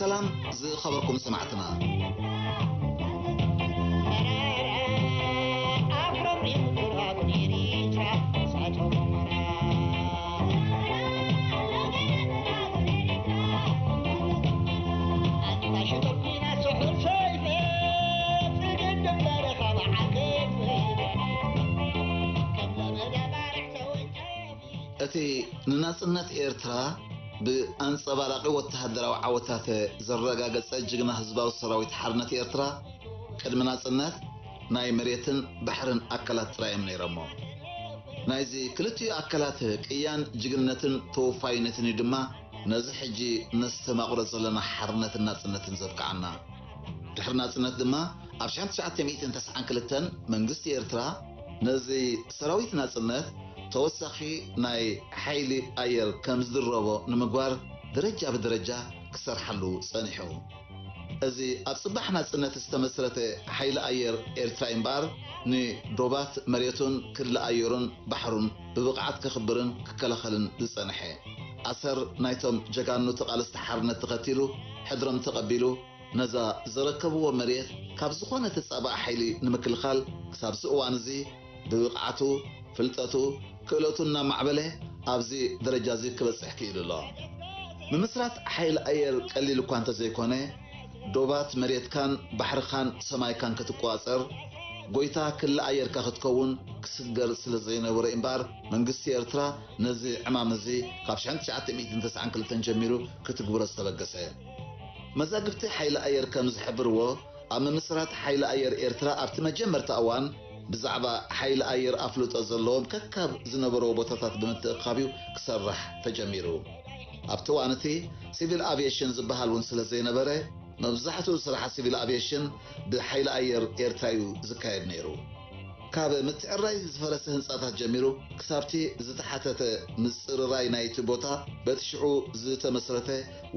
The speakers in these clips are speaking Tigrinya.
ሰላም ዝኸበርኩም ሰማዕትና። እቲ ንናጽነት ኤርትራ ብኣንጸባራቒ ወተሃደራዊ ዓወታት ዘረጋገጸ ጅግና ህዝባዊ ሰራዊት ሓርነት ኤርትራ፣ ቅድሚ ናጽነት ናይ መሬትን ባሕርን ኣካላት ጥራይ እዮም ነይሮሞ። ናይዚ ክልቲኡ ኣካላት ቅያን ጅግንነትን ተወፋይነትን እዩ ድማ ነዚ ሕጂ ነስተማቕሮ ዘለና ሓርነትን ናጽነትን ዘብቅዓና። ድሕሪ ናጽነት ድማ ኣብ ሽሕን ትሽዓተ ሚእትን ተስዓን ክልተን መንግስቲ ኤርትራ ነዚ ሰራዊት ናጽነት ተወሳኺ ናይ ሓይሊ ኣየር ከም ዝድረቦ ንምግባር ደረጃ ብደረጃ ክሰርሓሉ ጸኒሑ። እዚ ኣብ ጽባሕ ናጽነት ዝተመስረተ ሓይሊ ኣየር ኤርትራ እምበኣር ንዶባት መሬቱን ክሊ ኣየሩን ባሕሩን ብብቕዓት ከኽብርን ክከላኸልን ዝጸንሐ፣ ኣሰር ናይቶም ጀጋኑ ተቓለስቲ ሓርነት ተኸቲሉ፣ ሕድሮም ተቐቢሉ፣ ነዛ ዘረከብዎ መሬት ካብ ዝኾነ ተጻባኢ ሓይሊ ንምክልኻል ክሳብ እዚ እዋን እዚ ብብቕዓቱ፣ ፍልጠቱ፣ ክእለቱ እናማዕበለ ኣብዚ ደረጃ እዚ ክበጽሕ ክኢሉ ኣሎ። ምምስራት ሓይሊ ኣየር ቀሊል እኳ እንተዘይኮነ፣ ዶባት መሬትካን ባሕርኻን ሰማይካን ክትቆጻጸር፣ ጎይታ ክሊ ኣየርካ ክትከውን ክስገር ስለ ዘይነበሮ እምበኣር፣ መንግስቲ ኤርትራ ነዚ ዕማም እዚ ካብ ሽሕን ትሽዓተ ሚእትን ተስዓን ክልተን ጀሚሩ ክትግብሮ ዝተበገሰ። መዛግብቲ ሓይሊ ኣየር ከም ዝሕብርዎ፣ ኣብ ምምስራት ሓይሊ ኣየር ኤርትራ ኣብቲ መጀመርታ እዋን ብዛዕባ ሓይሊ ኣየር ኣፍልጦ ዘለዎም ከካብ ዝነበርዎ ቦታታት ብምትእኻብ እዩ ክሰርሕ ተጀሚሩ። ኣብቲ እዋን እቲ ሲቪል ኣቪየሽን ዝበሃል እውን ስለ ዘይነበረ፣ መብዛሕትኡ ስራሕ ሲቪል ኣቪየሽን ብሓይሊ ኣየር ኤርትራ እዩ ዝካየድ ነይሩ። ካብ ምትዕራይ ዝፈረሰ ህንጻታት ጀሚሩ ክሳብቲ ዝተሓተተ ምጽርራይ ናይቲ ቦታ በቲ ሽዑ ዝተመስረተ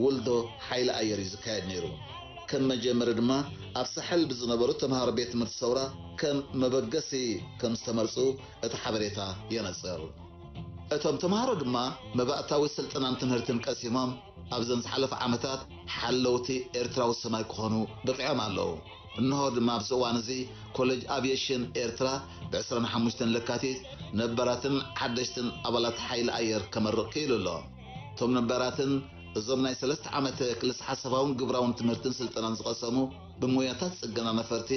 ውልዶ ሓይሊ ኣየር እዩ ዝካየድ ነይሩ። ከም መጀመሪ ድማ ኣብ ሳሕል ብዝነበሩ ተምሃሮ ቤት ትምህርቲ ሰውራ ከም መበገሲ ከም ዝተመርጹ እቲ ሓበሬታ የነጽር። እቶም ተምሃሮ ድማ መባእታዊ ስልጠናን ትምህርትን ቀሲሞም ኣብዘን ዝሓለፈ ዓመታት ሓለውቲ ኤርትራዊ ሰማይ ክኾኑ በቒዖም ኣለዉ። እንሆ ድማ ኣብዚ እዋን እዚ ኮሌጅ ኣቪየሽን ኤርትራ ብ ዕስራን ሓሙሽተን ለካቲት ነባራትን ሓደሽትን ኣባላት ሓይሊ ኣየር ከመርቕ ክኢሉ ኣሎ። እቶም ነባራትን እዞም ናይ ሰለስተ ዓመት ክልስ ሓሳባውን ግብራውን ትምህርትን ስልጠናን ዝቐሰሙ ብሞያታት ጽገና ነፈርቲ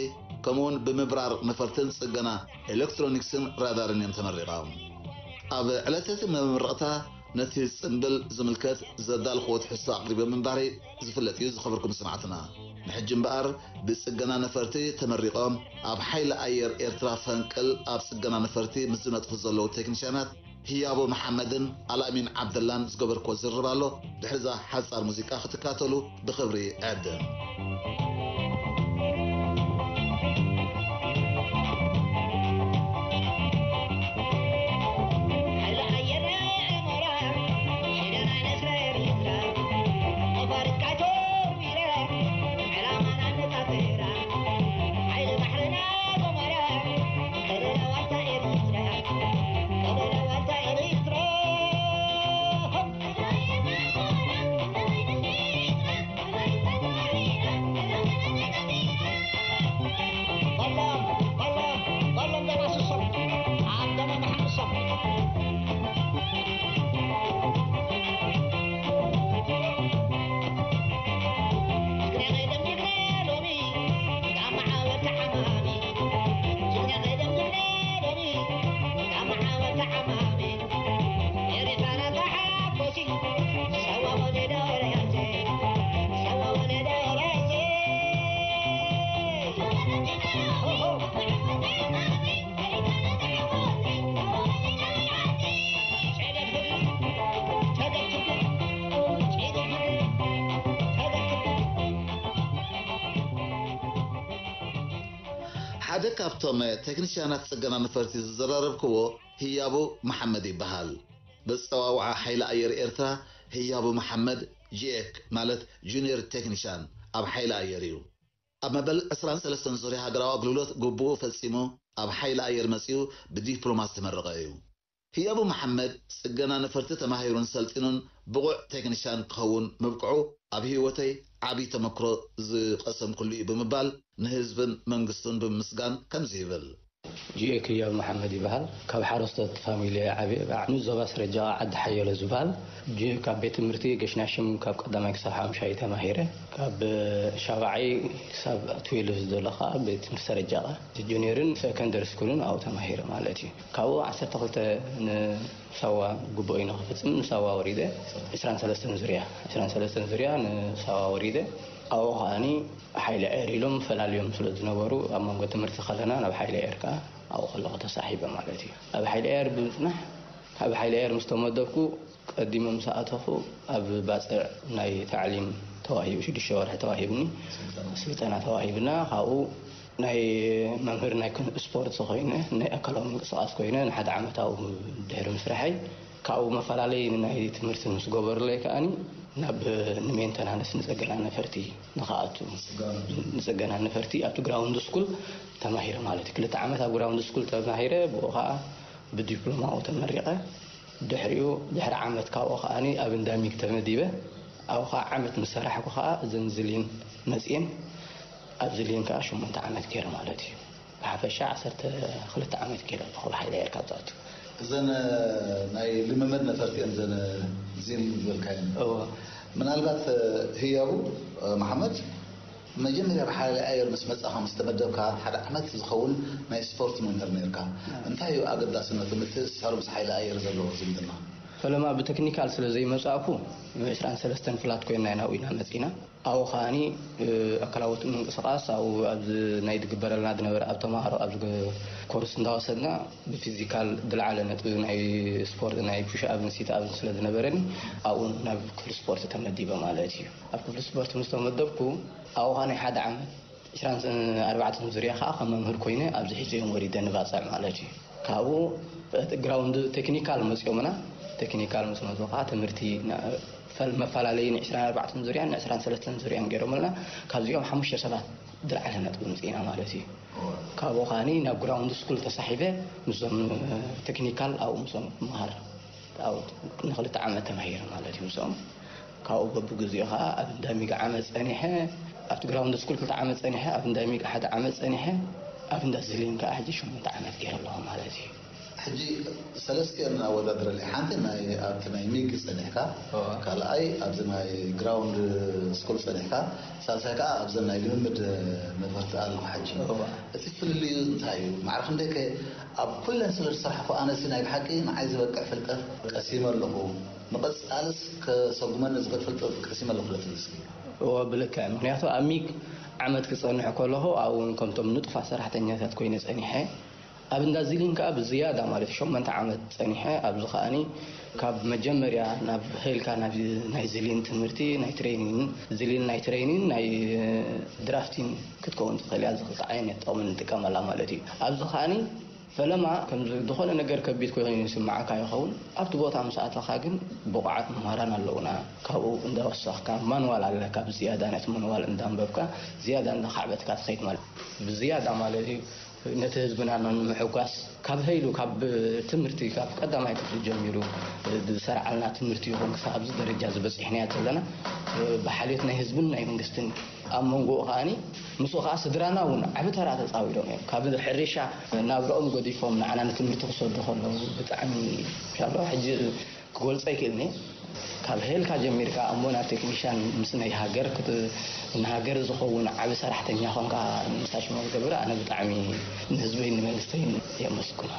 ከምኡውን ብምብራር ነፈርትን ጽገና ኤሌክትሮኒክስን ራዳርን እዮም ተመሪቖም። ኣብ ዕለት እቲ መመረቕታ ነቲ ጽምብል ዝምልከት ዘዳልኽዎ ትሕዝቶ ኣቕሪቦም ምንባረይ ዝፍለጥ እዩ። ዝኸበርኩም ሰማዕትና፣ ንሕጂ እምበኣር ብጽገና ነፈርቲ ተመሪቖም ኣብ ሓይሊ ኣየር ኤርትራ ፈንቅል ኣብ ጽገና ነፈርቲ ምስ ዝነጥፉ ዘለዉ ቴክኒሽያናት ህያቦ መሓመድን ኣልኣሚን ዓብደላን ዝገበርክዎ ዝርርብ ኣሎ። ድሕሪዛ ሓጻር ሙዚቃ ክትካተሉ ብኽብሪ እዕድም። ሓደ ካብቶም ቴክኒሽያናት ጽገና ነፈርቲ ዝዘራረብክዎ ህያቡ መሓመድ ይበሃል። በጸዋውዓ ሓይሊ ኣየር ኤርትራ ህያቡ መሓመድ ጂኤክ ማለት ጁኒየር ቴክኒሽያን ኣብ ሓይሊ ኣየር እዩ። ኣብ መበል ዕስራን ሰለስተን ዙርያ ሃገራዊ ኣገልግሎት ግቡኡ ፈጺሙ ኣብ ሓይሊ ኣየር መጺኡ ብዲፕሎማ ዝተመረቐ እዩ። ህያቡ መሓመድ ጽገና ነፈርቲ ተማሂሩን ሰልጢኑን ብቑዕ ቴክኒሻን ክኸውን ምብቅዑ ኣብ ህይወተይ ዓብዪ ተመክሮ ዝቐሰምኩሉ እዩ ብምባል ንህዝብን መንግስቱን ብምምስጋን ከምዚ ይብል። ጂኤ ክያብ መሓመድ ይበሃል። ካብ ሓረስቶት ፋሚሊ እየ ዓብየ። ንዞባ ስረጃ ዓዲ ሓየሎ ዝበሃል ጂ-፣ ካብ ቤት ትምህርቲ ገሽናሽም ካብ ቀዳማይ ክሳብ ሓሙሻይ ተማሂረ። ካብ ሻብዓይ ክሳብ ትዌልቭ ዘሎ ከዓ ቤት ትምህርቲ ሰረጃ ጁኒየርን ሰከንደሪ ስኩልን ኣብኡ ተማሂረ ማለት እዩ። ካብኡ ዓሰርተ ክልተ ንሳዋ ግቡእ እዩ ንኽፍፅም ንሳዋ ወሪደ። ዕስራን ሰለስተን ዙርያ፣ ዕስራን ሰለስተን ዙርያ ንሳዋ ወሪደ። ኣብኡ ከዓኒ ሓይሊ ኤር ኢሎም ፈላልዮም ስለ ዝነበሩ፣ ኣብ መንጎ ትምህርቲ ከለና ናብ ሓይሊ ኤር ከኣ ኣብኡ ከለኹ ተሳሒበ ማለት እዩ። ኣብ ሓይሊ ኤር ብምጽናሕ፣ ኣብ ሓይሊ ኤር ምስ ተመደብኩ፣ ቀዲመ ምስ ኣተኹ፣ ኣብ ባጽዕ ናይ ታዕሊም ተዋሂቡ፣ ሽዱሽተ ወርሒ ተዋሂብኒ፣ ስልጠና ተዋሂብና። ካብኡ ናይ መምህር ናይ ክን-፣ ስፖርት ኮይነ፣ ናይ ኣካላዊ ምንቅስቓስ ኮይነ፣ ንሓደ ዓመት ኣብኡ ድሕሪ ምስራሐይ፣ ካብኡ መፈላለዪ ናይ ትምህርቲ ምስ ገበሩለይ ከኣኒ፣ ናብ ንሜንተናንስ፣ ንጽገና ነፈርቲ ንኽኣቱ፣ ንጽገና ነፈርቲ ኣብቲ ግራውንድ ስኩል ተማሂረ ማለት እዩ። ክልተ ዓመት ኣብ ግራውንድ ስኩል ተማሂረ፣ ብኡ ኸኣ ብዲፕሎማ ኣብኡ ተመሪቐ። ድሕሪኡ፣ ድሕሪ ዓመት ካብኡ ከኣኒ ኣብ እንዳ ሚግ ተመዲበ። ኣብኡ ኸኣ ዓመት ምስ ሰራሕኩ ኸኣ እዘን ዝሊን መጽየን፣ ኣብ ዝሊን ከኣ ሸሞንተ ዓመት ገይረ ማለት እዩ። ብሓፈሻ ዓሰርተ ክልተ ዓመት ገይረ ኣለኹ፣ ብሓይሊ ኣየር ካብ ዝኣቱ። እዘን ናይ ልምምድ ነፈርቲ እየን፣ እዘን ዚም ዝበልካየን። እወ። ምናልባት ህያቡ መሓመድ፣ መጀመርያ ብሓይሊ ኣየር ምስ መጻኻ፣ ምስ ተመደብካ፣ ሓደ ዓመት ዝኸውን ናይ ስፖርት መምህር ነርካ። እንታይ እዩ ኣገዳስነቱ፣ ምትእስሳሩ ምስ ሓይሊ ኣየር ዘለዎ ዝምድና? ፈለማ ብቴክኒካል ስለ ዘይመጻእኩ፣ ዕስራን ሰለስተን ፍላት ኮይና ኢና ናብኡ ኢና መጺና። ኣብኡ ከኣኒ፣ እ፣ ኣካላዊ ምንቅስቓስ ኣብኡ ኣብዚ ናይ ዝግበረልና ዝነበረ ኣብ ተማሃሮ ኣብ ዝገ-፣ ኮርስ እንዳወሰድና ብፊዚካል ዝለዓለ ነጥቢ ናይ ስፖርት ናይ ፑሽ ኣፕን ሲት ኣፕን ስለ ዝነበረኒ ኣብኡ ናብ ክፍሊ ስፖርት ተመዲበ ማለት እዩ። ኣብ ክፍሊ ስፖርት ምስ ተመደብኩ ኣብኡ ከኣ ናይ ሓደ ዓመት ዕስራን ኣርባዕተን ዙርያ ከኣ ከም መምህር ኮይነ ኣብዚ ሒዘዮም ወሪደ ንባጽዕ ማለት እዩ። ካብኡ እቲ ግራውንድ ቴክኒካል መጺኦምና፣ ቴክኒካል ምስ መጹ ከኣ ትምህርቲ ና-፣ ፈል-፣ መፈላለዪ ንዕስራን ኣርባዕተን ዙርያን ንዕስራን ሰለስተን ዙርያን ገይሮምልና፣ ካብዚኦም ሓሙሽተ ሰባት ዝለዓለ ነጥቢ ምጺእና ማለት እዩ። ካብኡ ከኣኒ ናብ ግራውንድ ስኩል ተሳሒበ ምስዞም ቴክኒካል ኣብኡ ምስኦም ክመሃር ኣብኡ ንክልተ ዓመት ተማሂረ ማለት እዩ ምስኦም። ካብኡ በብግዚኡ ከኣ ኣብ እንዳ ሚግ ዓመት ጸኒሐ፣ ኣብቲ ግራውንድ ስኩል ክልተ ዓመት ጸኒሐ፣ ኣብ እንዳ ሚግ ሓደ ዓመት ጸኒሐ፣ ኣብ እንዳ ዝሊን ከኣ ሕጂ ሸሞንተ ዓመት ገይረ ኣለኹ ማለት እዩ። ሕጂ ሰለስቲኦም ኣወዳድረለይ። ሓንቲ ናይ፣ ኣብቲ ናይ ሚግ ጸኒሕካ፣ እዋ። ካልኣይ ኣብዚ ናይ ግራውንድ ስኩል ጸኒሕካ፣ ሳልሳይ ከኣ ኣብዘን ናይ ልምምድ ነፈርቲ ኣለኹ ሕጂ። እዋ። እቲ ፍልልዩ እንታይ እዩ? ማዕረ ክንደይከ ኣብ ኩለን ስለ ዝሰርሕኩ ኣነሲ ናይ ብሓቂ ንዓይ ዝበቅዕ ፍልጠት ቀሲመ ኣለኹ። ንቐጻልስ ከሰጉመኒ ዝኽእል ፍልጠት ቀሲመ ኣለኹ ዶ ትብል እስኪ? እወ፣ ብልክዕ። ምኽንያቱ ኣብ ሚግ ዓመት ክጸንሕ ከለኹ፣ ኣብኡ እውን ከምቶም ንጡፋት ሰራሕተኛታት ኮይነ ጸኒሐ። ኣብ እንዳ ዚሊን ከኣ ብዝያዳ ማለት ሸሞንተ ዓመት ጸኒሐ። ኣብዚ ከኣኒ ካብ መጀመርያ ናብ ሄልካ ናብ ናይ ዚሊን ትምህርቲ፣ ናይ ትሬኒን፣ ዚሊን ናይ ትሬኒን፣ ናይ ድራፍቲን ክትከውን ትኽእል እያ። እዚ ክልተ ዓይነት ጥቕሚ ንጥቀመላ ማለት እዩ። ኣብዚ ከኣኒ ፈለማ ከም ዝኾነ ነገር ከቢድ ኮይኑ ይስምዓካ ይኸውን። ኣብቲ ቦታ ምስ ኣተኻ ግን ብቑዓት መምህራን ኣለዉና። ካብኡ እንዳወሰኽካ ማንዋል ኣለካ፣ ብዝያዳ ነቲ ማንዋል እንዳንበብካ ዝያዳ እንዳኻዕበትካ ትኸይድ ማለት እዩ። ብዝያዳ ማለት እዩ ነቲ ህዝብና ንምሕጓስ ካብ ሀይሉ ካብ ትምህርቲ ካብ ቀዳማይ ክፍሊ ጀሚሩ ዝሰርዓልና ትምህርቲ ይኹን ክሳብ ኣብዚ ደረጃ ዝበፂሕናዮ ዘለና ብሓልዮት ናይ ህዝብን ናይ መንግስትን ኣብ መንጎኡ ከኣኒ ምስኡ ከኣ ስድራና እውን ዓቢ ተራ ተጻዊሮም እዮም። ካብ ሕርሻ ናብርኦም ገዲፎም ንዓና ንትምህርቲ ክሰዱ ከለዉ ብጣዕሚ ኢንሻላህ ሕጂ ክገልጾ ኣይክእልን እየ። ካብ ሄልካ ጀሚርካ እሞ ናብ ቴክኒሻን ምስ ናይ ሃገር ክት-፣ ንሃገር ዝኸውን ዓቢ ሰራሕተኛ ኾንካ ምሳሽ መዝገብር ኣነ ብጣዕሚ ንህዝበይን ንመንግስተይን የመስግኖ።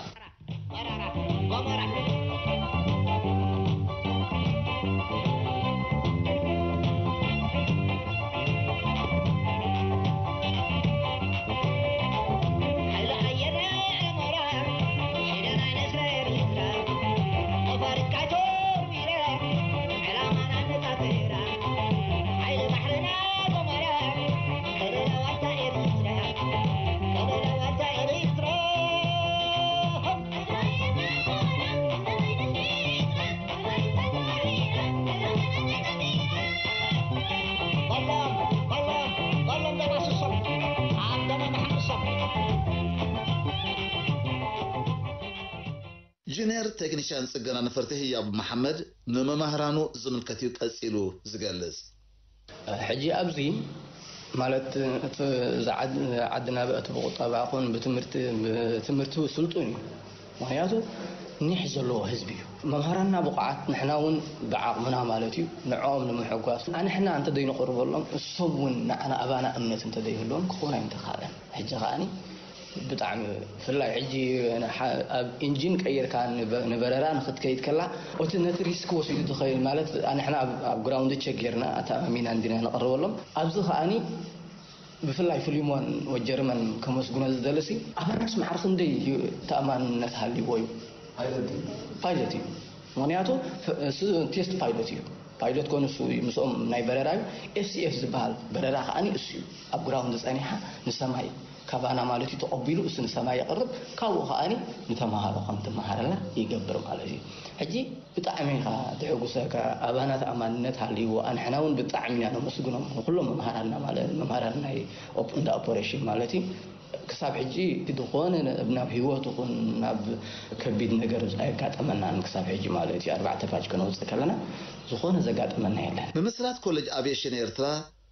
ጁኒየር ቴክኒሻን ጽገና ነፈርቲ ህያብ መሓመድ ንመማህራኑ ዝምልከት እዩ ቀጺሉ ዝገልጽ። ሕጂ ኣብዚ ማለት እቲ እዚ ዓድ- ዓድና ብእቲ ብቁጠባ ኹን ብትምህርቲ ብትምህርቲ ስልጡን እዩ። ምክንያቱ ኒሕ ዘለዎ ህዝቢ እዩ። መምሃራንና ብቑዓት፣ ንሕና እውን ብዓቕምና ማለት እዩ ንዕኦም ንምሕጓስ። ኣንሕና እንተደይንቕርበሎም እሶም እውን ንዓና ኣባና እምነት እንተደይህልዎም ክኾን ኣይምተኻእለን። ሕጂ ከዓኒ ብጣዕሚ ብፍላይ ሕጂ ንሓ- ኣብ ኢንጂን ቀይርካ ንበ- ንበረራ ንክትከይድ ከላ እቲ ነቲ ሪስክ ወሲዱ ዝኸይድ ማለት ኣንሕና ኣብ- ኣብ ግራውንድ ቸክ ጌርና ኣተኣማሚና እንዲና ነቕርበሎም። ኣብዚ ከዓኒ ብፍላይ ፍሊሞን ወጀርመን ከመስግኖ ዝደልሲ ኣባናስ ማዕረ ክንደይ ተኣማንነት ሃልይዎ እዩ። ፓይለት እዩ። ምክንያቱ ፍ- እሱ ቴስት ፓይለት እዩ። ፓይለት ኮኑ እሱ እዩ ምስኦም ናይ በረራ እዩ። ኤፍሲኤፍ ዝበሃል በረራ ከዓኒ እሱ እዩ ኣብ ግራውንድ ጸኒሓ ንሰማይ ካባና ማለት እዩ ተቐቢሉ እሱ ንሰማይ የቕርብ። ካብኡ ከዓኒ ንተምሃሮ ከም ትመሃረላ ይገብር ማለት እዩ። ሕጂ ብጣዕሚ ኢኻ ትሕጉሰካ። ኣባና ተኣማንነት ሃልይዎ ኣንሕና እውን ብጣዕሚ ኢና ነመስግኖም ንኩሎም መምሃራንና ማለት መምሃራን ናይ ኦፕ- እንዳ ኦፐሬሽን ማለት እዩ። ክሳብ ሕጂ ዝኾነ ናብ ህይወት ይኹን ናብ ከቢድ ነገር ኣየጋጠመናን ክሳብ ሕጂ ማለት እዩ። ኣርባዕተ ፋጅ ከነውፅእ ከለና ዝኾነ ዘጋጠመና የለን። ምምስራት ኮሌጅ ኣቪየሽን ኤርትራ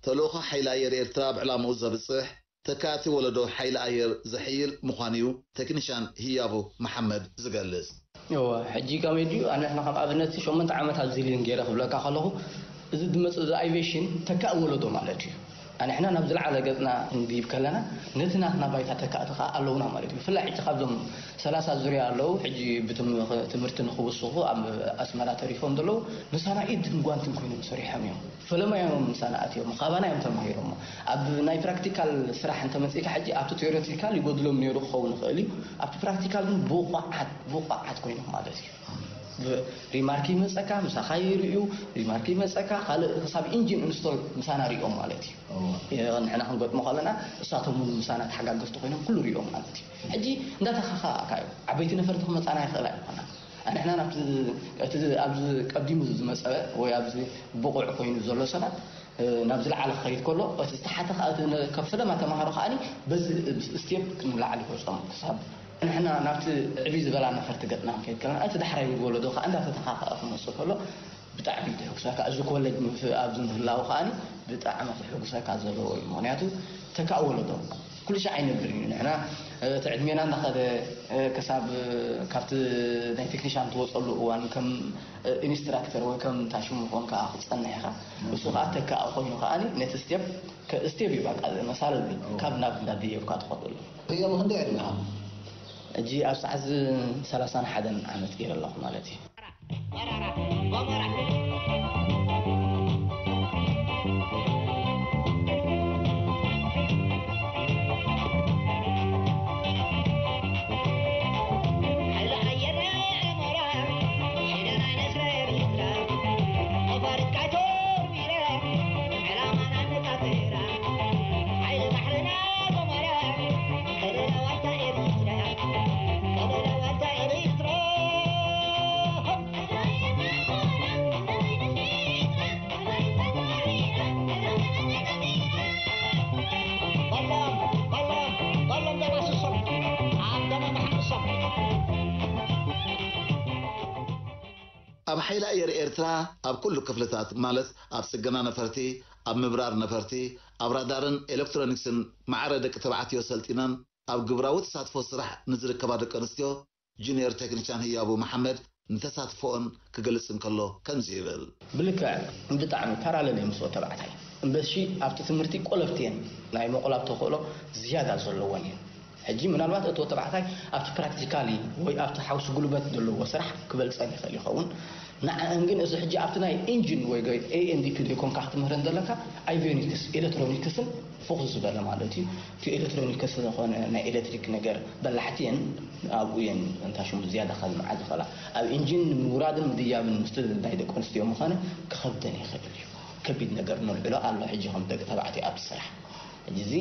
ተልእኾ ሓይሊ ኣየር ኤርትራ ኣብ ዕላምኡ ዘብጽሕ ተካእቲ ወለዶ ሓይሊ ኣየር ዘሕይል ምዃኑ እዩ ቴክኒሻን ህያቡ መሓመድ ዝገልጽ። እወ፣ ሕጂ ከመይ ድዩ? ኣነ ንሕና ከም ኣብነት ሸሞንተ ዓመት ኣብዚ ሊን ገይረ ክብለካ ከለኹ፣ እዚ ዝመጽእ እዚ ኣቪዬሽን ተካእ ወለዶ ማለት እዩ። ኣንሕና ናብ ዝለዓለ ገጽና ክንድይብ ከለና፣ ነቲ ናትና ባይታ ተካእቲ ከኣ ኣለውና ማለት እዩ። ብፍላይ ሕጂ ካብዞም ሰላሳ ዙርያ ኣለዉ፣ ሕጂ ብትም-፣ ትምህርቲ ንኽውስኹ ኣብ ኣስመራ ተሪፎም ዘለዉ፣ ምሳና ኢድን ጓንትን ኮይኖም ሰሪሖም እዮም። ፈለማ እዮም ምሳና ኣትዮም፣ ካባና እዮም ተማሂሮሞ። ኣብ ናይ ፕራክቲካል ስራሕ እንተመጺእካ ሕጂ ኣብቲ ቴዎሬቲካል ይጎድሎም ነይሩ ክኸውን ይኽእል እዩ። ኣብቲ ፕራክቲካል ግን ብቑዓት፣ ብቑዓት ኮይኖም ማለት እዩ። ብ-፣ ሪማርክ ይመጸካ፣ ምሳኻ ይርእዩ፣ ሪማርክ ይመጸካ፣ ካልእ ክሳብ ኢንጂን ኢንስቶል ምሳና ሪኦም ማለት እዩ። እወ። የ-፣ ንሕና ክንገጥሞ ከለና እሳቶም እውን ምሳና ተሓጋገዝቲ ኮይኖም ኩሉ ሪኦም ማለት እዩ። ሕጂ እንዳተኻኻእካ እዩ። ዓበይቲ ነፈርቲ ክመጻና ይኽእላ ይኾና። ኣንሕና ናብቲ እቲ ኣብዚ ቀዲሙ ዝመጸ ወይ ኣብዚ ብቑዕ ኮይኑ ዘሎ ሰባት፣ እ፣ ናብ ዝለዓለ ክኸይድ ከሎ፣ እቲ ዝተሓተ ከኣ እቲ ነ-፣ ካብ ፈለማ ተማሃሮ ከኣኒ በዚ ስቴፕ ንላዕሊ ይወጾም ክሳብ ንሕና ናብቲ ዕብይ ዝበላ ነፈርቲ ገጽና ክንከይድ ከለና፣ እቲ ዳሕራይ ወለዶ ከኣ እንዳተተኻኸኣ ክመጽእ ከሎ ብጣዕሚ እዩ ዘሕጉሰካ። እዚ ኮሌጅ ምፍ-፣ ኣብዚ ምህላው ከኣኒ ብጣዕሚ ክሕጉሰካ ዘለዎ እዩ። ምኽንያቱ ተካእ ወለዶ ኩሉ ሻዕ ኣይነብርን እዩ። ንሕና፣ እ፣ እቲ ዕድሜና እንዳኸደ፣ እ፣ ክሳብ፣ እ፣ ካብቲ ናይ ቴክኒሻን ትወጸሉ እዋን ከም፣ እ፣ ኢንስትራክተር ወይ ከም ታሽሙ ኮንካ ክትጸንሕ ኢኻ። እሱ ከኣ ተካእ ኮይኑ ከኣኒ ነቲ ስቴፕ፣ ከ-፣ ስቴፕ እዩ በቃ መሳለል ካብ ናብ እንዳደየብካ ትኸደሉ። ህያቡ ክንደይ ዕድሜኻ? ሕጂ ኣብ ሰዓት እዚ ሰላሳን ሓደን ዓመት ገይረ ኣለኹ ማለት እዩ። ኣብ ሓይሊ ኣየር ኤርትራ ኣብ ኩሉ ክፍልታት ማለት ኣብ ጽገና ነፈርቲ፣ ኣብ ምብራር ነፈርቲ፣ ኣብ ራዳርን ኤሌክትሮኒክስን ማዕረ ደቂ ተባዕትዮ ሰልጢነን ኣብ ግብራዊ ተሳትፎ ስራሕ ንዝርከባ ደቂ ኣንስትዮ ጁኒየር ቴክኒሻን ህያቡ መሓመድ ንተሳትፎኦን ክገልጽ እንከሎ ከምዚ ይብል። ብልክዕ ብጣዕሚ ፓራለል እዮም ምስ ወዲ ተባዕታይ። እምበሺ ኣብቲ ትምህርቲ ቆለፍቲ እየን። ናይ ምቑላብ ተኽእሎ ዝያዳ ዘለወን እየን። ሕጂ ምናልባት እቲ ወዲ ተባዕታይ ኣብቲ ፕራክቲካሊ ወይ ኣብቲ ሓውሲ ጉልበት ዘለዎ ስራሕ ክበልጸን ይኽእል ይኸውን። ንዓን ግን እዚ ሕጂ ኣብቲ ናይ ኢንጂን ወይ ኤ ኤን ዲ ፒ ዘይኮንካ ክትምህረን ዘለካ፣ ኣይቬኒክስ፣ ኤሌክትሮኒክስን ፎኩስ ዝበለ ማለት እዩ። እቲ ኤሌክትሮኒክስ ዝኾነ ናይ ኤሌክትሪክ ነገር በላሕቲ እየን፣ ኣብኡ እየን እንታ ሽሙ ዝያዳ ከልምዓ ዝኽእላ። ኣብ ኢንጂን ንምውራድን ምድያብን ምስቲ ናይ ደቂ ኣንስትዮ ምዃነ ክኸብደን ይኽእል እዩ። ከቢድ ነገር ነልዕሎ ኣሎ ሕጂ ከም ደቂ ተባዕትዮ ኣብቲ ስራሕ። ሕጂ እዚ፣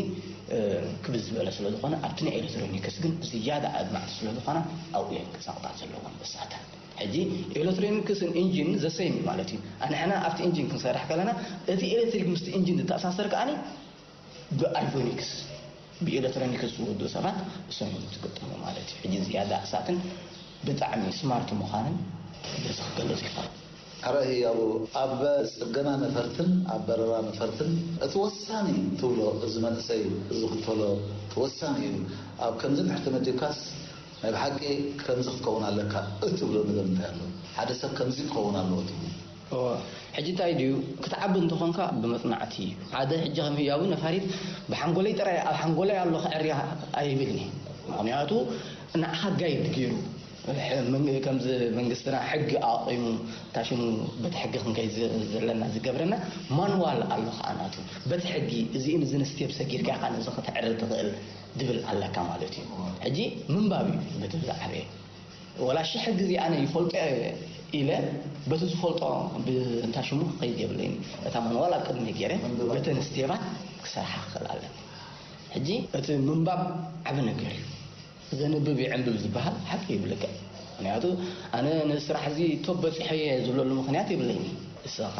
እ፣ ክብድ ዝበለ ስለ ዝኾነ ኣብቲ ናይ ኤሌክትሮኒክስ ግን ዝያዳ ኣድማዕቲ ስለ ዝኾና ኣብኡ እየን ክጸቕጣ ዘለወን በሳተን። ሕጂ ኤሌክትሮኒክስን ኢንጂን ዘሰይም ማለት እዩ። ኣንሕና ኣብቲ ኢንጂን ክንሰርሕ ከለና እቲ ኤሌክትሪክ ምስቲ ኢንጂን ዝተኣሳሰር ከኣኒ ብኣይፎኒክስ ብኤሌክትሮኒክስ ዝወዱ ሰባት እሶም እዮም ዝግጥሙ ማለት እዩ። ሕጂ ዝያዳ እሳትን ብጣዕሚ ስማርት ምዃንን በዚ ክገለጽ ይኽእል። ሕራይ ህያቡ ኣብ ጽገና ነፈርትን ኣብ በረራ ነፈርትን እቲ ወሳኒ ትብሎ፣ እዚ መንእሰይ ዝኽተሎ እቲ ወሳኒ እዩ። ኣብ ከምዚ እንድሕር ተመዲብካስ ናይ ብሓቂ ከምዚ ክትከውን ኣለካ እትብሎ ነገር እንታይ ኣሎ? ሓደ ሰብ ከምዚ ክኸውን ኣለዎ ትብሎ? እወ፣ ሕጂ እንታይ ድዩ፣ ክትዓቢ እንተኾንካ ብመጽናዕቲ እዩ። ሓደ ሕጂ ከም ህያቡ ነፋሪት ብሓንጎለይ ጥራይ፣ ኣብ ሓንጎለይ ኣሎ ክዕርያ ኣይብልኒ። ምኽንያቱ ንዓኻ ጋይድ ገይሩ፣ ሕ-፣ መን-፣ ከምዚ መንግስትና ሕጊ ኣቂሙ፣ እንታይ ሽሙ፣ በቲ ሕጊ ክንከይድ ዝ-፣ ዘለና ዝገብረና ማንዋል ኣሎ ከዓ ናቱ። በቲ ሕጊ እዚእን እዝን ስቴፕ ሰጊርካ ኢኻ ነዚ ከተዕርር ትኽእል ድብል ኣለካ ማለት እዩ። ሕጂ ምንባብ እዩ በቲ ዝዓበየ። ወላ ሽሕ ግዜ ኣነ ይፈልጦ ኢለ በቲ ዝፈልጦ ብ-፣ እንታይ ሽሙ ክኸይድ የብለይን። እታ ማንዋል ኣብ ቅድመይ ገይረ በተን ስቴባት ክሰርሓ ክኽእል ኣለኒ። ሕጂ እቲ ምንባብ ዓቢ ነገር እዩ። ዘንብብ ይዕንብብ ዝበሃል ሓቂ ይብለካ። ምኽንያቱ ኣነ ንስራሕ እዚ ቶብ በጺሐ እየ ዝብለሉ ምኽንያት የብለይን። ንስኻ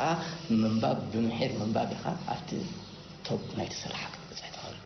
ምንባብ ብምሒር ምንባብ ኢኻ ኣብቲ ቶብ ናይቲ ስራሕ ክትበጽሕ ትኽእል።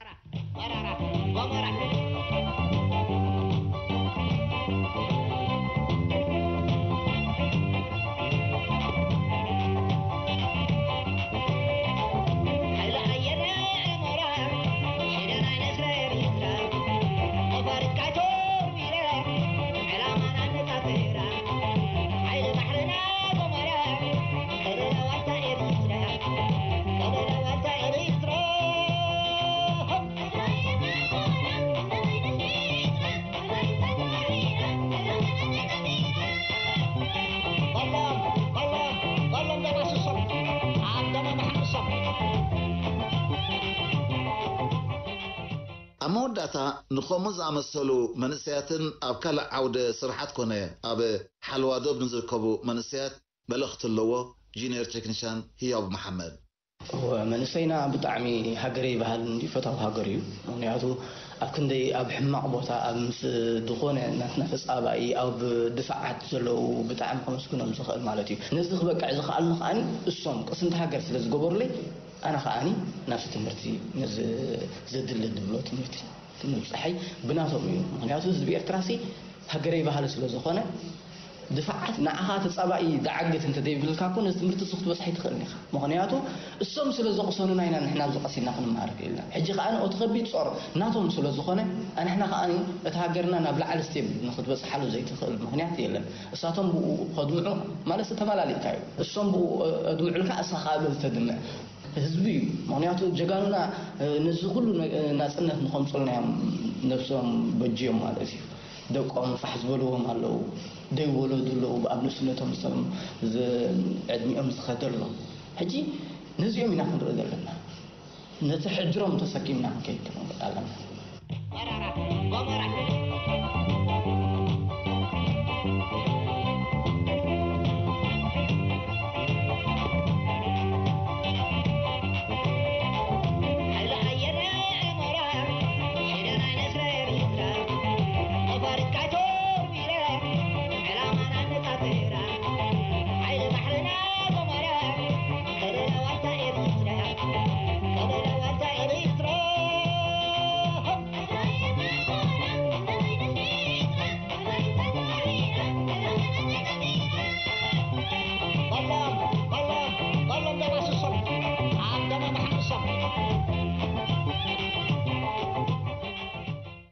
ኣብ መወዳእታ ንኸምኡ ዝኣመሰሉ መንእሰያትን ኣብ ካልእ ዓውደ ስራሓት ኮነ ኣብ ሓለዋ ዶብ ንዝርከቡ መንእሰያት መልእኽቲ ኣለዎ ጂኒየር ቴክኒሻን ህያቡ መሓመድ። እወ፣ መንእሰይና ብጣዕሚ ሃገረይ በሃልን ፈታዊ ሃገሩ እዩ። ምኽንያቱ ኣብ ክንደይ ኣብ ሕማቕ ቦታ ኣብ ምስ ዝኾነ ናትና ተጻባኢ ኣብ ድፋዓት ዘለዉ ብጣዕሚ ከመስግኖም ዝኽእል ማለት እዩ። ነዚ ክበቅዕ ዝኸኣልኒ ከኣኒ እሶም ቅስንቲ ሃገር ስለ ዝገበሩለይ ኣነ ከኣኒ ናብቲ ትምህርቲ ነዚ ዘድሊ ዝብሎ ትምህርቲ ምብጻሐይ ብናቶም እዩ። ምኽንያቱ ህዝቢ ኤርትራሲ ሃገረይ በሃሊ ስለ ዝኾነ ድፋዓት ንዓኻ ተጻባኢ ዝዓግት እንተ ዘይብልካ እኮ ነዚ ትምህርቲ እዚ ክትበጽሕ ኣይትኽእልን ኢኻ። ምኽንያቱ እሶም ስለ ዘቕሰኑና ኢና ንሕና ኣብዚ ቀሲና ክንመሃር ክኢልና። ሕጂ ከኣ ኦቲ ከቢድ ጾር ናቶም ስለ ዝኾነ ኣንሕና ከኣ እታ ሃገርና ናብ ላዕሊ ስቴፕ ንክትበጽሓሉ ዘይትኽእል ምኽንያት የለን። እሳቶም ብኡ ከድምዑ ማለት ተመላሊእካ እዩ። እሶም ብኡ ኣድምዑልካ እሳ ከኣ በዚ ተድምዕ። ህዝቢ እዩ። ምኽንያቱ ጀጋኑና ነዚ ኩሉ ነ-፣ ናጽነት ንኸምጽኡልና እዮም ነብሶም በጅዮም ማለት እዩ። ደቆም ፋሕ ዝበልዎም ኣለዉ፣ ደይወለዱ ኣለዉ፣ ኣብ ንእስነቶም ዝሰም-፣ ዝ-፣ ዕድሚኦም ዝኸደ ኣሎ። ሕጂ ነዚኦም ኢና ክንርኢ ዘለና። ነቲ ሕጅሮም ተሰኪምና ክንከይድ ክንብል ኣለና።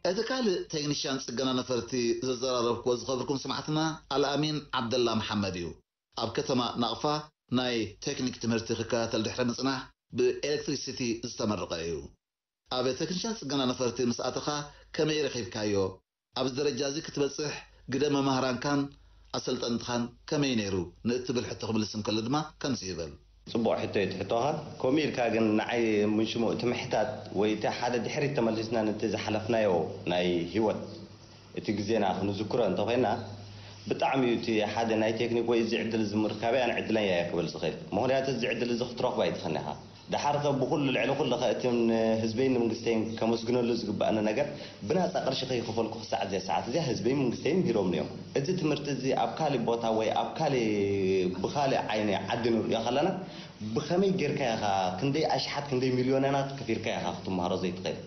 እቲ ካልእ ቴክኒሽያን ጽገና ነፈርቲ ዘዘራረብክዎ ዝኸብርኩም ሰማዕትና ኣልኣሚን ዓብደላ መሓመድ እዩ። ኣብ ከተማ ናቕፋ ናይ ቴክኒክ ትምህርቲ ክከታተል ድሕሪ ምጽናሕ ብኤሌክትሪሲቲ ዝተመረቐ እዩ። ኣብ ቴክኒሻን ጽገና ነፈርቲ ምስ ኣተኻ ከመይ ረኺብካዮ? ኣብዚ ደረጃ እዚ ክትበጽሕ ግደ መማህራንካን ኣሰልጠንትኻን ከመይ ነይሩ? ንእትብል ሕቶ ክምልስ እንከሎ ድማ ከምዚ ይብል። ጽቡቕ ሕቶ እዩ እቲ ሕቶኻ። ከምኡ ኢልካ ግን ንዓይ ምንሽሙ እቲ ምሕታት ወይ እቲ ሓደ ድሕሪት ተመሊስና ነቲ ዝሓለፍናዮ ናይ ህይወት እቲ ግዜና ክንዝክሮ እንተኾይና ብጣዕሚ እዩ እቲ ሓደ ናይ ቴክኒክ ወይ እዚ ዕድል እዚ ምርካበይ ኣነ ዕድለኛ እየ ክብል ዝኽእል። ምኽንያቱ እዚ ዕድል እዚ ክትረኽቦ ኣይትኽእልን ኢኻ። ደሓር ከ ብኹሉ ልዕሊ ኩሉ ከ እቲ ንህዝበይን ንመንግስተይን ከመስግነሉ ዝግባእኒ ነገር ብናጻ ቅርሺ ከይኸፈልኩ ክሳዕ እዚኣ ሰዓት እዚኣ ህዝበይን መንግስተይን ምሂሮምኒ እዮም። እዚ ትምህርቲ እዚ ኣብ ካልእ ቦታ ወይ ኣብ ካልእ ብኻልእ ዓይኒ ዓዲ ንርእዮ ከለና ብኸመይ ጌርካ ኢኻ ክንደይ ኣሽሓት ክንደይ ሚልዮናት ከፊልካ ኢኻ ክትመሃሮ ዘይትኽእል።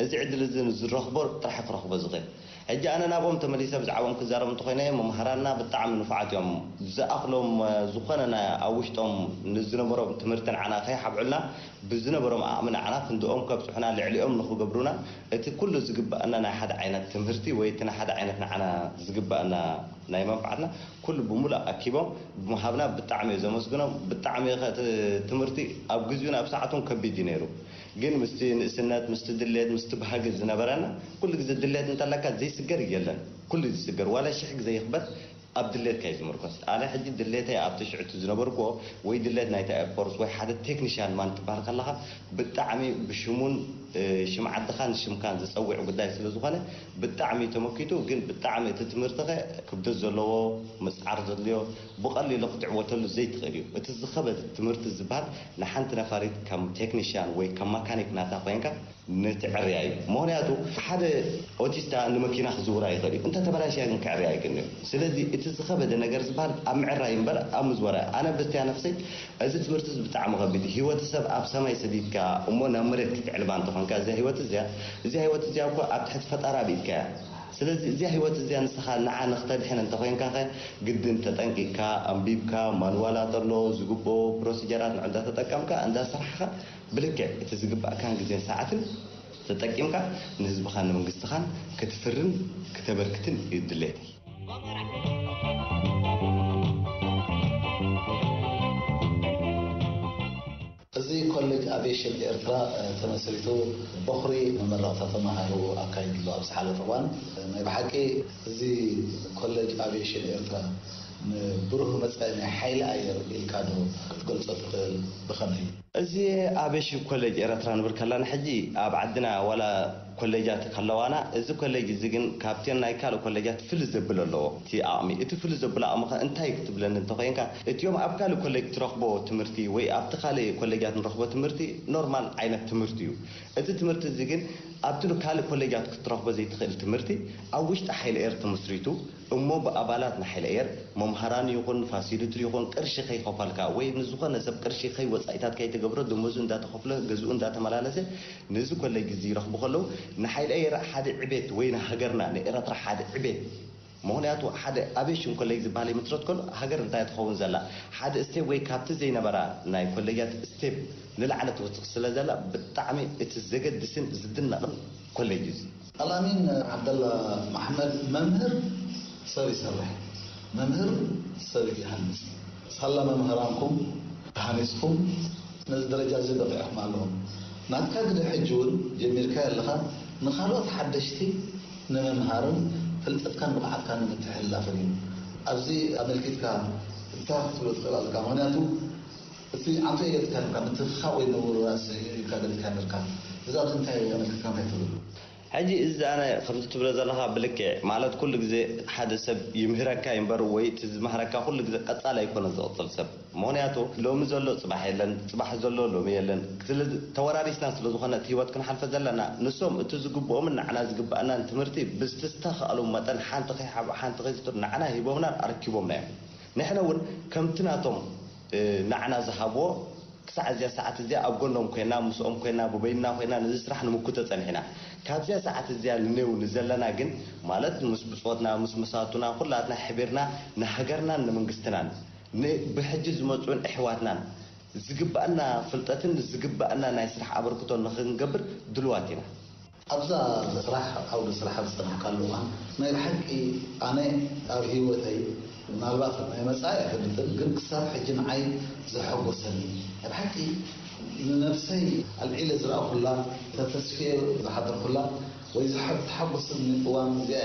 እዚ ዕድል እዚ ንዝረኽቦ ጥራሕ ክረኽቦ ዝኽእል። ሕጂ ኣነ ናብኦም ተመሊሰ ብዛዕባኦም ክዛረብ እንተኾይነ፣ መምሃራንና ብጣዕሚ ንፉዓት እዮም። ዝኣኽሎም፣ እ፣ ዝኾነ ናይ ኣብ ውሽጦም ንዝነበሮም ትምህርቲ ንዓና ከይሓብዑልና፣ ብዝነበሮም ዓቕሚ ንዓና ክንድኦም ከብጽሑና፣ ልዕሊኦም ንኽገብሩና፣ እቲ ኩሉ ዝግባኣና ናይ ሓደ ዓይነት ትምህርቲ ወይ እቲ ናይ ሓደ ዓይነት ንዓና ዝግባኣና ናይ መንፋዓትና ኩሉ ብምሉእ ኣኪቦም ብምሃብና ብጣዕሚ እየ ዘመስግኖም። ብጣዕሚ እየ ከ-፣ እቲ ትምህርቲ ኣብ ግዜኡን ኣብ ሰዓቱን ከቢድ እዩ ነይሩ። ግን ምስቲ ንእስነት፣ ምስቲ ድሌት፣ ምስቲ ባህጊ ዝነበረና፣ ኩሉ ግዜ ድሌት እንተለካ ዘይስገር የለን። ኩሉ እዩ ዝስገር። ዋላ ሽሕ ግዜ ይኽበር ኣብ ድሌትካ እዩ ዝምርኮስ። ኣነ ሕጂ ድሌተይ ኣብቲ ሽዕቱ ዝነበርኩዎ ወይ ድሌት ናይታ ኤርፎርስ ወይ ሓደ ቴክኒሽያን ማን ትበሃል ከለኻ ብጣዕሚ ብሽሙን፣ እ፣ ሽም ዓድኻን ሽምካን ዝጸውዕ ጉዳይ ስለ ዝኾነ ብጣዕሚ እዩ ተመኪቱ። ግን ብጣዕሚ እቲ ትምህርትኸ ክብደት ዘለዎ፣ ምጽዓር ዘድልዮ፣ ብቐሊሉ ክትዕወተሉ ዘይትኽእል እዩ። እቲ ዝኸበደ ትምህርቲ ዝበሃል ንሓንቲ ነፋሪት ከም ቴክኒሽያን ወይ ከም ማካኒክ ናታ ኮይንካ ንትዕርያ እዩ። ምኽንያቱ ሓደ ኦቲስታ ንመኪና ክዝውራ ይኽእል እዩ። እንተ ተበላሽያ ግን ክዕርያ ኣይክእልን እዩ። ስለዚ እቲ ዝኸበደ ነገር ዝበሃል ኣብ ምዕራይ እምበር ኣብ ምዝወራ። ኣነ በስቲያ ነፍሰይ እዚ ትምህርቲ እዚ ብጣዕሚ ከቢድ እዩ። ህይወት ሰብ ኣብ ሰማይ ሰዲድካ እሞ ናብ መሬት ክትዕልባ እንተኾንካ እዚያ ህይወት እዚያ፣ እዚያ ህይወት እዚኣ እኮ ኣብ ትሕቲ ፈጣሪ ኣብኢትካ እያ። ስለዚ እዚኣ ህይወት እዚኣ ንስኻ ንዓ ንክተድሕን እንተኾይንካ ኸ ግድን ተጠንቂቕካ፣ ኣንቢብካ፣ ማንዋላት ኣሎ፣ ዝግብኦ ፕሮሲጀራት ንዑ እንዳተጠቀምካ፣ እንዳሰራሕኻ ብልክዕ እቲ ዝግባእካን ግዜን ሰዓትን ተጠቂምካ ንህዝብኻን ንመንግስትኻን ክትፍርን ክተበርክትን እዩ ድሌተይ። እዚ ኮሌጅ ኣቪዬሽን ኤርትራ፣ እ፣ ተመስሪቱ በኹሪ መመረቕታ ተማሃሩ ኣካይዱ ኣሎ ኣብ ዝሓለፈ እዋን። እ፣ ናይ ብሓቂ እዚ ኮሌጅ ኣቪዬሽን ኤርትራ ንብሩህ መጻኢ ናይ ሓይሊ ኣየር ኢልካ ዶ ክትገልጾ ትኽእል? ብኸመይ? እዚ ኣቪዬሽን ኮሌጅ ኤርትራ ንብል ከለና ሕጂ ኣብ ዓድና ዋላ ኮሌጃት ከለዋና፣ እዚ ኮሌጅ እዚ ግን ካብተን ናይ ካልእ ኮሌጃት ፍልይ ዘብል ኣለዎ እቲ ዓቕሚ። እቲ ፍልይ ዘብሎ ዓቕሚ ኸ እንታይ ክትብለኒ እንተኾይንካ፣ እቲኦም ኣብ ካልእ ኮሌጅ ትረኽቦ ትምህርቲ ወይ ኣብቲ ካልእ ኮሌጃት ንረኽቦ ትምህርቲ ኖርማል ዓይነት ትምህርቲ እዩ። እዚ ትምህርቲ እዚ ግን ኣብቲ ካልእ ኮሌጃት ክትረኽቦ ዘይትኽእል ትምህርቲ ኣብ ውሽጢ ሓይሊ ኣየር ተመስሪቱ፣ እሞ ብኣባላት ንሓይሊ ኣየር፣ መምሃራን ይኹን ፋሲሊቲ ይኹን ቅርሺ ከይኸፈልካ ወይ ንዝኾነ ሰብ ቅርሺ ከይወጻኢታት ከይተገብሮ፣ ደሞዙ እንዳተኸፍለ፣ ገዝኡ እንዳተመላለሰ፣ ነዚ ኮሌጅ እዚ ይረኽቡ ከለዉ፣ ንሓይሊ ኣየር ሓደ ዕቤት ወይ ንሃገርና ንኤረትራ ሓደ ዕቤት። ምኽንያቱ ሓደ ኣቪዬሽን ኮሌጅ ዝበሃል ይምስረት ከሎ፣ ሃገር እንታይ ትኸውን ዘላ? ሓደ ስቴፕ ወይ ካብቲ ዘይነበራ ናይ ኮሌጃት ስቴፕ ንላዕሊ ትወጽእ ስለ ዘላ፣ ብጣዕሚ እቲ ዘገድስን ዝድነቕን ኮሌጅ እዩ። ኣልኣሚን ዓብደላ መሓመድ፣ መምህር ሰብ ይሰርሕ፣ መምህር ሰብ ይሃንጽ። ሳላ መምህራንኩም ተሃኒጽኩም ነዚ ደረጃ እዚ በቒዕኩም ኣለኹም። ናትካ ግደ ሕጂ እውን ጀሚርካዮ ኣለኻ፣ ንኻልኦት ሓደሽቲ ንምምሃርን ፍልጠትካን ብቕዓትካን ንምትሕልላፍን እዩ። ኣብዚ ኣመልኪትካ እንታይ ክትብሎ ትኽእል ኣለካ? ምኽንያቱ እቲ ዓንቶ የገድካ ነርካ፣ ምትኽኻእ ወይ ምውርራስ ኢልካ ገሊጽካ ነርካ። እዚ ኣብዚ እንታይ ኣመልኪትካ እንታይ ትብል? ሕጂ እዚ ኣነ ከምዚ ትብሎ ዘለኻ ብልክዕ፣ ማለት ኩሉ ግዜ ሓደ ሰብ ይምህረካ እዩ እምበር ወይ እቲ ዝመሃረካ ኩሉ ግዜ ቀጻሊ ኣይኮነን ዝቕጽል ሰብ። ምኽንያቱ ሎሚ ዘሎ ጽባሕ የለን፣ ጽባሕ ዘሎ ሎሚ የለን። ስለዚ ተወራሪስና ስለ ዝኾነ እቲ ህይወት ክንሓልፈ ዘለና፣ ንሶም እቲ ዝግብኦምን ንዓና ዝግባኣናን ትምህርቲ ብዝተኻእሎም መጠን ሓንቲ ከይሓብኡ ሓንቲ ከይዝትሩ ንዓና ሂቦምናን ኣረኪቦምና እዮም። ንሕና እውን ከምቲ ናቶም፣ እ፣ ንዓና ዝሃብዎ ክሳዕ እዚኣ ሰዓት እዚኣ ኣብ ጎኖም ኮይና፣ ምስኦም ኮይና፣ ብበይንና ኮይና ነዚ ስራሕ ንምኩቶ ጸኒሕና። ካብዚኣ ሰዓት እዚኣ ንኔው ንዘለና ግን፣ ማለት ምስ ብጾትና፣ ምስ መሳቱና፣ ኩላትና ሕቢርና ንሃገርናን ንመንግስትናን፣ ን-፣ ብሕጂ ዝመጽኡን ኣሕዋትናን ዝግባኣና ፍልጠትን ዝግባኣና ናይ ስራሕ ኣበርክቶን ንኽንገብር ድልዋት ኢና። ኣብዛ ስራሕ፣ ዓውዲ ስራሕ ኣብ ዝጸናሕካሉ እዋን፣ ናይ ብሓቂ ኣነ ኣብ ህይወተይ፣ ምናልባት ናይ መጻኢ ኣይፈልጥን፣ ግን ክሳብ ሕጂ ንዓይ ዘሐጎሰኒ፣ ናይ ብሓቂ ንነብሰይ ኣልዒለ ዝረኣኹላ፣ ተተስፍየ ዝሓደርኩላ ወይ ዝሓ-፣ ዝተሓጎሰኒ እዋን እዚኣ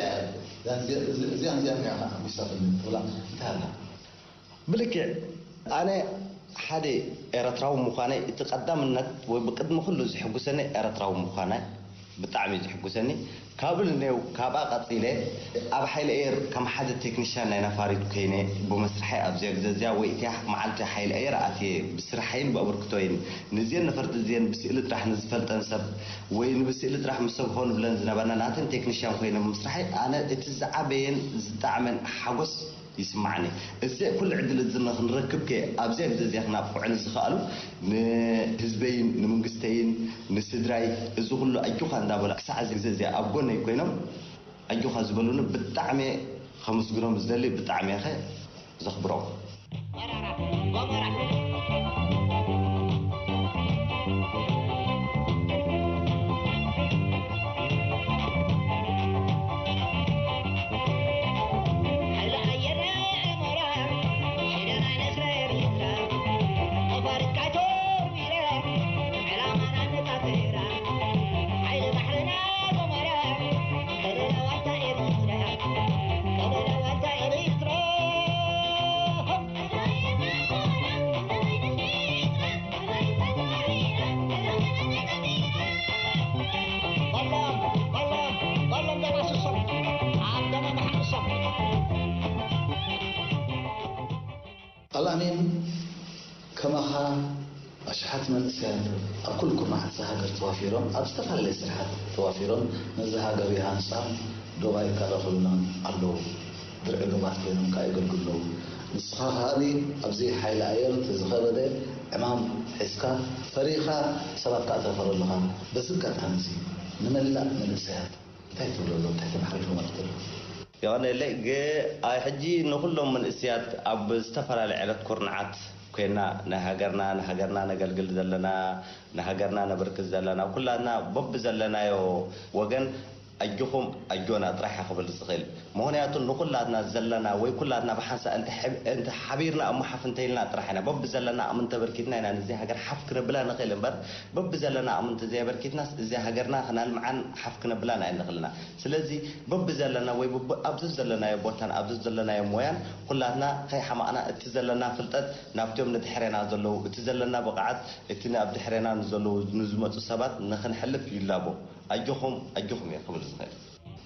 እያ። እዚኣን እዚኣን እያ ኣሕጒሳትኒ ትብላ እንታይ ኣላ? ብልክዕ ኣነ ሓደ ኤረትራዊ ምዃነይ እቲ ቀዳምነት ወይ ብቅድሚ ኩሉ ዝሕጉሰኒ ኤረትራዊ ምዃነይ ብጣዕሚ እዩ ዝሕጉሰኒ። ካብኡ ንኔው ካብኣ ቀጺለ ኣብ ሓይሊ ኣየር ከም ሓደ ቴክኒሻን ናይ ነፋሪት ኮይነ ብመስርሐይ ኣብዚኣ ግዜ እዚኣ ወይ እቲኣ መዓልቲ ሓይሊ ኣየር ኣትየ ብስርሐይን ብኣበርክቶይን ንዚአን ነፈርቲ እዚአን ብስእሊ ጥራሕ ንዝፈልጠን ሰብ ወይ ንብስእሊ ጥራሕ ምስ ሰብ ሆን ብለን ዝነበርና ናተን ቴክኒሻን ኮይነ ብምስርሐይ ኣነ እቲ ዝዓበየን ዝጣዕመን ሓጎስ ይስማዓኒ። እዚ ኩሉ ዕድል እዚ ንኽንረክብ ከ ኣብዚኣ ግዜ እዚኣ ክናፍቑዕኒ ዝኸኣሉ ንህዝበይን ንመንግስተይን ንስድራይ እዚ ኩሉ ኣጆኻ እንዳበሉ ክሳዕ እዚ ግዜ እዚኣ ኣብ ጎነይ ኮይኖም ኣጆኻ ዝበሉኒ ብጣዕሚ ከመስግኖም ዝደሊ፣ ብጣዕሚ እየ ዘኽብሮም። ኣልኣሚን፣ ከማኻ ኣሽሓት መንእሰያት ኣብ ኩሉ ኩርናዓት እዛ ሃገር ተዋፊሮም፣ ኣብ ዝተፈላለየ ስርሓት ተዋፊሮም፣ ነዛ ሃገር ይሃንጻ፣ ዶባ ይከላኸሉና ኣለዉ። ድርዒ ዶባት ኮይኖም ከኣ የገልግሉ ኣለዉ። ንስኻ ከኣ ኣብዚ ሓይሊ ኣየር እቲ ዝኸበደ ዕማም ሒዝካ፣ ፈሪኻ ሰባት ከኣ ተፍሪ ኣለኻ። በዚ ኣጋጣሚ እዚ ንመላእ መንእሰያት እንታይ ትብሎ ኣሎ? እንታይ ተመሓላልፎ መልእኽቲ ኣሎ? የቐነለይ። ግ-፣ ኣይ፣ ሕጂ ንኹሎም መንእሰያት ኣብ ዝተፈላለየ ዕለት ኩርናዓት ኮይና ናይ ሃገርና፣ ንሃገርና ነገልግል ዘለና፣ ንሃገርና ነበርክት ዘለና፣ ኩላትና በብዘለናዮ ወገን ኣጆኹም ኣጆና ጥራሕ እየ ክብል ዝኽእል። ምኽንያቱ ንኹላትና ዘለና ወይ ኩላትና ብሓንሳእ እንተ ሕብ-፣ እንተ ሓቢርና እሞ ሓፍ እንተኢልና ጥራሕ ኢና። በብዘለና ኣቕሚ እንተበርኪትና ኢና ነዚ ሃገር ሓፍ ክነብላ ንኽእል እምበር፣ በብዘለና ኣቕሚ እንተዘየበርኪትናስ እዚ ሃገርና ክነልምዓን ሓፍ ክነብላን ኣይንኽእልና። ስለዚ በብዘለና ወይ በብ-፣ ኣብዚ ዘለናዮ ቦታን ኣብዚ ዘለናዮ ሞያን ኩላትና ከይሓማቕና እቲ ዘለና ፍልጠት ናብቶም ንድሕሬና ዘለዉ፣ እቲ ዘለና ብቕዓት እቲ ኣብ ድሕሬና ንዘለዉ ንዝመጹ ሰባት ንኽንሕልፍ ይላቦ። ኣጆኹም፣ ኣጆኹም እየ ክብል ዝኽእል።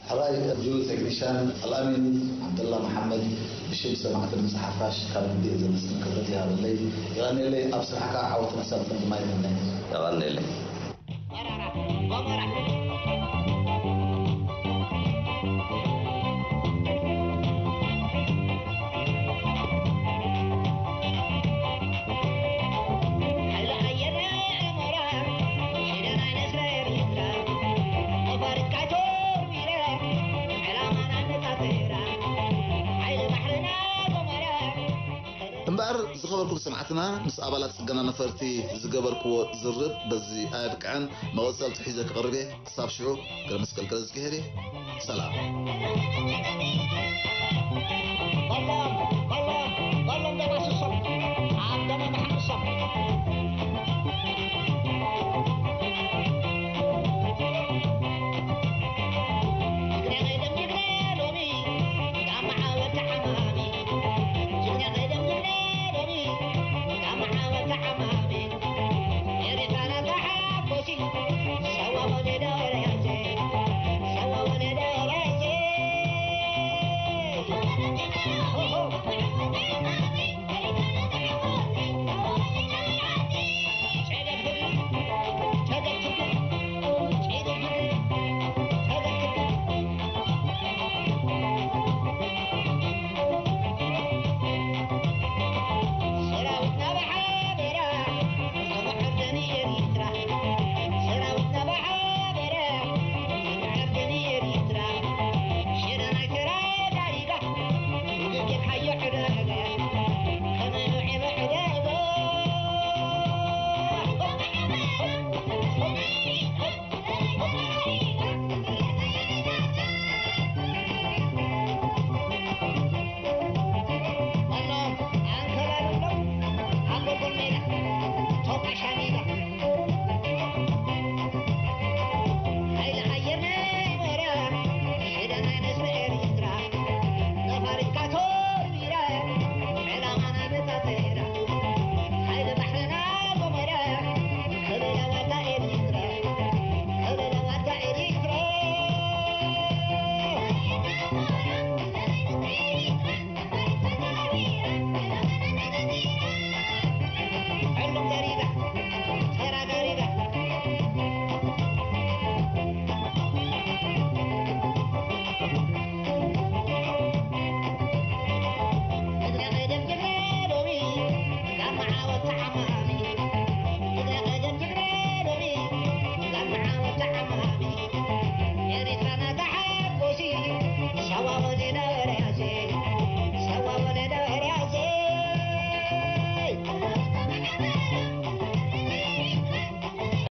ሕራይ ኣጆ ቴክኒሻን ኣልኣሚን ዓብደላ መሓመድ፣ ብሽም ሰማዕቲ ድምጺ ሓፋሽ ካብ ልቢ እየ ዘመስግን፣ ክብረት ይሃበለይ። የቐንየለይ፣ ኣብ ስራሕካ ዓወትን ኣሳልጦን ድማ ይምነ። የቐንየለይ። እምበኣር ዝኸበርኩም ሰማዕትና፣ ምስ ኣባላት ጽገና ነፈርቲ ዝገበርክዎ ዝርርብ በዚ ኣየብቅዐን። መቐጸልቱ ሒዘ ክቐርብ እየ። ክሳብ ሽዑ፣ ገረመስቀል ገረዝግሄር እየ። ሰላም።